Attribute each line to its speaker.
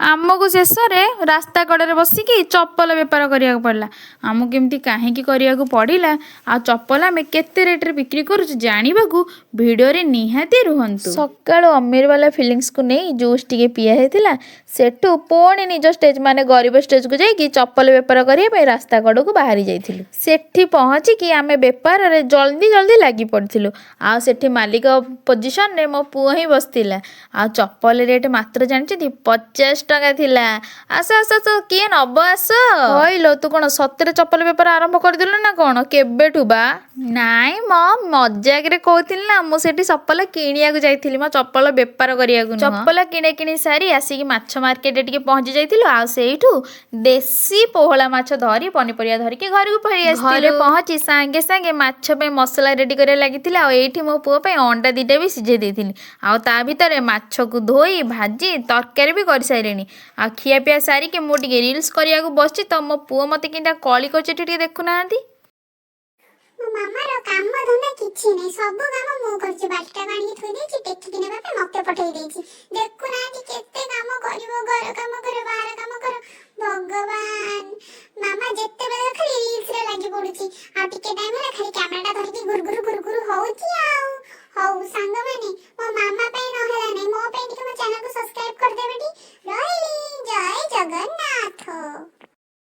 Speaker 1: ଆମକୁ ଶେଷରେ ରାସ୍ତା କଡ଼ରେ ବସିକି ଚପଲ ବେପାର କରିବାକୁ ପଡ଼ିଲା। ଆମକୁ ଏମିତି କାହିଁକି କରିବାକୁ ପଡ଼ିଲା ଆଉ ଚପଲ ଆମେ କେତେ ରେଟ୍ରେ ବିକ୍ରି କରୁଛୁ, ଜାଣିବାକୁ ଭିଡ଼ିଓରେ ନିହାତି ରୁହନ୍ତୁ। ସକାଳୁ ଅମିରବାଲା ଫିଲିଙ୍ଗସକୁ ନେଇ ଜୁସ୍ ଟିକେ ପିଆ ହେଇଥିଲା। ସେଠୁ ପୁଣି ନିଜ ଷ୍ଟେଜ୍ ମାନେ ଗରିବ ଷ୍ଟେଜ୍କୁ ଯାଇକି ଚପଲ ବେପାର କରିବା ପାଇଁ ରାସ୍ତା କଡ଼କୁ ବାହାରି ଯାଇଥିଲୁ। ସେଠି ପହଞ୍ଚିକି ଆମେ ବେପାରରେ ଜଲ୍ଦି ଜଲ୍ଦି ଲାଗି ପଡ଼ିଥିଲୁ। ଆଉ ସେଠି ମାଲିକ ପୋଜିସନରେ ମୋ ପୁଅ ହିଁ ବସିଥିଲା। ଆଉ ଚପଲ ରେଟ୍ ମାତ୍ର ଜାଣିଛନ୍ତି 50 ଟଙ୍କା ଥିଲା। ଆସ ଆସ ଆସ, କିଏ ନବ ଆସ। ହଇଲୋ, ତୁ କ'ଣ ସତରେ ଚପଲ ବେପାର ଆରମ୍ଭ କରିଦେଲୁ ନା କ'ଣ? କେବେଠୁ ବା? ନାଇଁ ମ, ମଜାକରେ କହୁଥିଲି ନା। ମୁଁ ସେଠି ଚପଲ କିଣିବାକୁ ଯାଇଥିଲି ମୋ, ଚପଲ ବେପାର କରିବାକୁ ନୁହଁ। ଚପଲ କିଣା କିଣି ସାରି ଆସିକି ମାଛ ମାର୍କେଟରେ ଟିକେ ପହଞ୍ଚି ଯାଇଥିଲୁ। ଆଉ ସେଇଠୁ ଦେଶୀ ପୋହଳା ମାଛ ଧରି, ପନିପରିବା ଧରିକି ଘରକୁ ଫେରି ଆସିଥିଲି। ଘରେ ପହଞ୍ଚି ସାଙ୍ଗେ ସାଙ୍ଗେ ମାଛ ପାଇଁ ମସଲା ରେଡି କରିବା ଲାଗିଥିଲା। ଆଉ ଏଇଠି ମୋ ପୁଅ ପାଇଁ ଅଣ୍ଡା 2ଟା ବି ସିଝେଇ ଦେଇଥିଲି। ଆଉ ତା ଭିତରେ ମାଛକୁ ଧୋଇ ଭାଜି ତରକାରୀ ବି କରିସାରିଲିଣି। ଆଉ ଖିଆପିଆ ସାରିକି ମୁଁ ଟିକେ ରିଲ୍ସ କରିବାକୁ ବସିଛି ତ, ମୋ ପୁଅ ମୋତେ କେମିତିଆ କଳି କରୁଛି ଏଠି ଟିକେ ଦେଖୁନାହାନ୍ତି।
Speaker 2: ମୋ ମାମାର କାମ ଧନ୍ଦା କିଛି ନାହିଁ, ସବୁ କାମ ମୁଁ କରୁଛି। ବାଲ୍ଟିଟାକୁ ଆଣିକି ଥୋଇ ଦେଇଛି, ଟେକିକି ନେବା ପାଇଁ ମତେ ପଠେଇ ଦେଇଛି। ଦେଖୁନାହାନ୍ତି କେତେ କାମ କରିବ, ଘର କାମ କରିବ, ବାହାର